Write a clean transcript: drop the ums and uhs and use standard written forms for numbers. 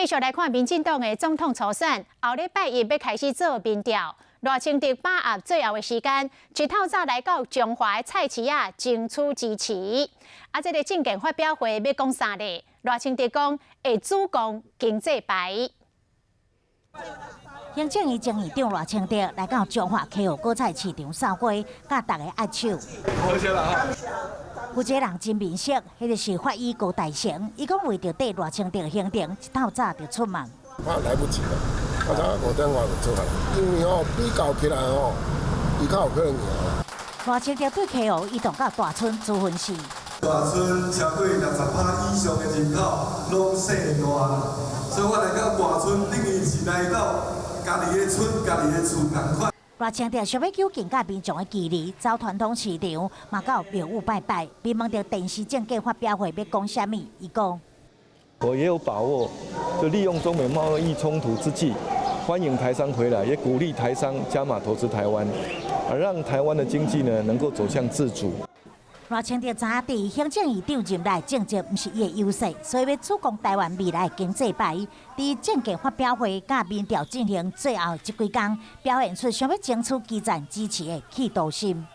繼續來看民進黨的總統初選，後禮拜一欲開始做民調。賴清德把握最後的時間，一透早來到彰化的菜市仔爭取支持。啊，這个政見發表會欲講啥咧？賴清德講會主攻經濟牌。行政院前院長賴清德來到彰化溪湖果菜市場掃貨，佮大家握手。多謝啦。有一个人真面熟，彼个是法醫高大成。伊講為著綴賴清德行程，一透早就出門。怕來不及了，我早5點外就出來，因為吼比較起來吼，伊較有可能贏。賴清德對溪湖移動到大村祖墳寺。大村超過60%以上的人口攏姓賴，所以我來到大村等於是來到家己的村、家己的厝仝款。賴清德想欲求近佮民眾的距離，走傳統市場，嘛到廟宇拜拜。被問著電視政見發表會欲講啥物，伊講：我也有把握，就利用中美貿易衝突之際，歡迎台商回來，也鼓勵台商加碼投資台灣，而讓台灣的經濟呢能夠走向自主。賴清德知影佇行政院長任內政績毋是伊的優勢，所以欲主攻台灣未來經濟牌。佇政見發表會佮民調進行最後這幾工，表現出想欲爭取基層支持的企圖心。